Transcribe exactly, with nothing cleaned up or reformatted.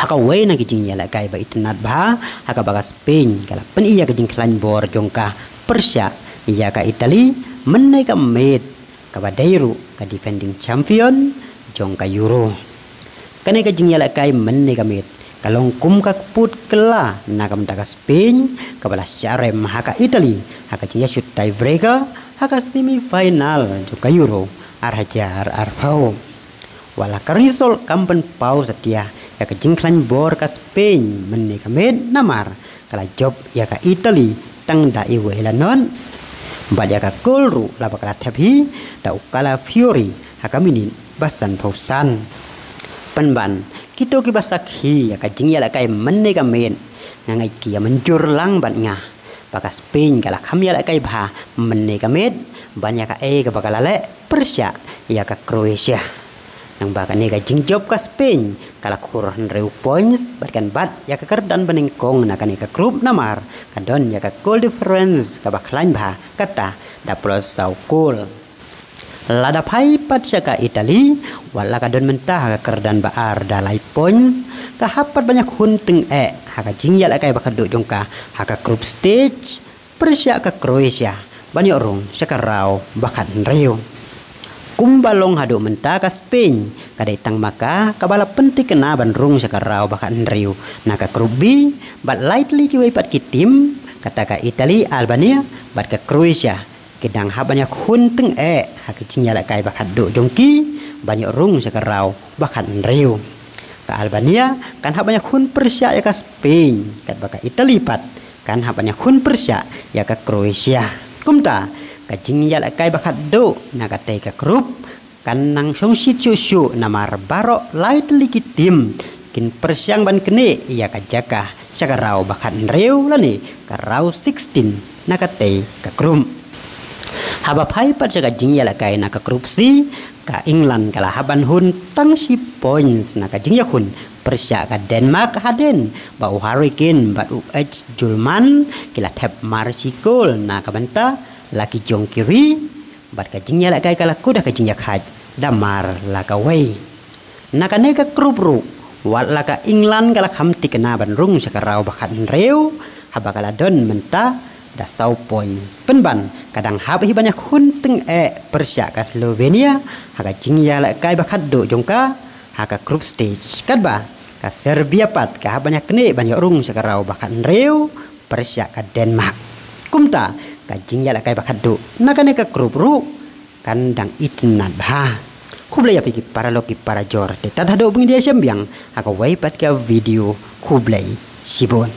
Ha kawei na ki jingïalehkai ba itynnad bha, ha kaba ka Spain ka la pyni ïa ka jingkhlaiñ bor jong ka pyrshah ïa ka Italy, mynne ka miet, kaba dei ruh ka defending champion jong ka Euro. Kane ka jingïalehkai mynne ka miet ka long kum ka kput kylla na ka bynta ka Spain, kaba la shah rem ha ka Italy ha ka jingïashut tiebreaker ha ka semi final jong ka Euro ar hajar arphew. Wat la ka result kam pynpaw satia ïa ka jingkhlaiñ bor ka Spain mynne ka miet, namar ka la jop ïa ka Italy tang da iwei la not. Bad ïa ka kol ruh la ba ka la thep hi da u Calafiori ha ka minit ba sanphew san. Pynban, kito kiba sakhi ïa ka jingïalehkai mynne ka miet, nga ngeit ki ïa mynjur lang bad nga ba ka Spain ka la kham ïalehkai bha mynne ka miet ban ïa kaei kaba ka la leh pyrshah ïa ka Croatia. Nangba kane ka jingjop ka Spain ka la khur hynriew points bad kan bat ïa ka kyrdan banyngkong na kane ka group, namar ka don ïa ka goal difference kaba khlaiñ bha, kata da plus saw kol. Lada phai pat sha ka Italy, wat la ka don mynta ha ka kyrdan ba ar da lai points, ka hap pat ban ïakhun tyngeh ha ka jingïalehkai ba khatduh jong ka ha ka group stage pyrshah ka Croatia ban ïoh rung sha ka round ba khathynriew. Kumba long haduh mynta, ka Spain ka dei tang ma ka kaba la pynthikna ban rung sha ka round ba khathynriew na ka group B, bad lai tylli kiwei pat ki team, kata ka Italy, Albania bad ka Croatia, ki dang hap ban ïakhun tyngeh ha ka jingïalehkai ba khatduh jong ki ban ïoh rung sha ka round ba khathynriew. Ka Albania kan hap ban ïakhun pyrshah ïa ka Spain, katba ka Italy pat kan hap ban ïakhun pyrshah ïa ka Croatia. Kumta, ka jingïalehkai ba khatduh na katei ka group kan nang shongshit shuh shuh, namar baroh lai tylli ki team kin pyrshang ban knieh ïa ka jaka sha ka round ba khathynriew lane ka round sixteen na katei ka group. Haba phai pat sha ka jingïalehkai na ka group C, ka England ka la hap ban hun tang shi points na ka jingïakhun pyrshah ka Denmark, hadien ba u Harry Kane bad u Ers Julmand ki la thep mar shi kol na ka bynta la ki jong ki ri, bad ka jingïalehkai ka la kut ha ka jingïakhaid da mar la kawei. Na kane ka group ruh, wat la ka England ka la kham thikna ban rung sha ka round ba khathynriew, haba ka la don mynta da saw points. Pynban, ka dang hap hi ban ïakhun tyngeh pyrshah ka Slovenia ha ka jingïalehkai ba khatduh jong ka ha ka group stage, katba ka Serbia pat ka hap ban ïaknieh ban ïoh rung sha ka round ba khathynriew pyrshah ka Denmark. Kumta, ka jingïalehkai ba khatduh na kane ka group ruh kan dang itynnad bha. Khublei ïa phi ki paralok ki parajor, te tad haduh ban ïa shem biang ha kawei pat ka video. Khublei shibun.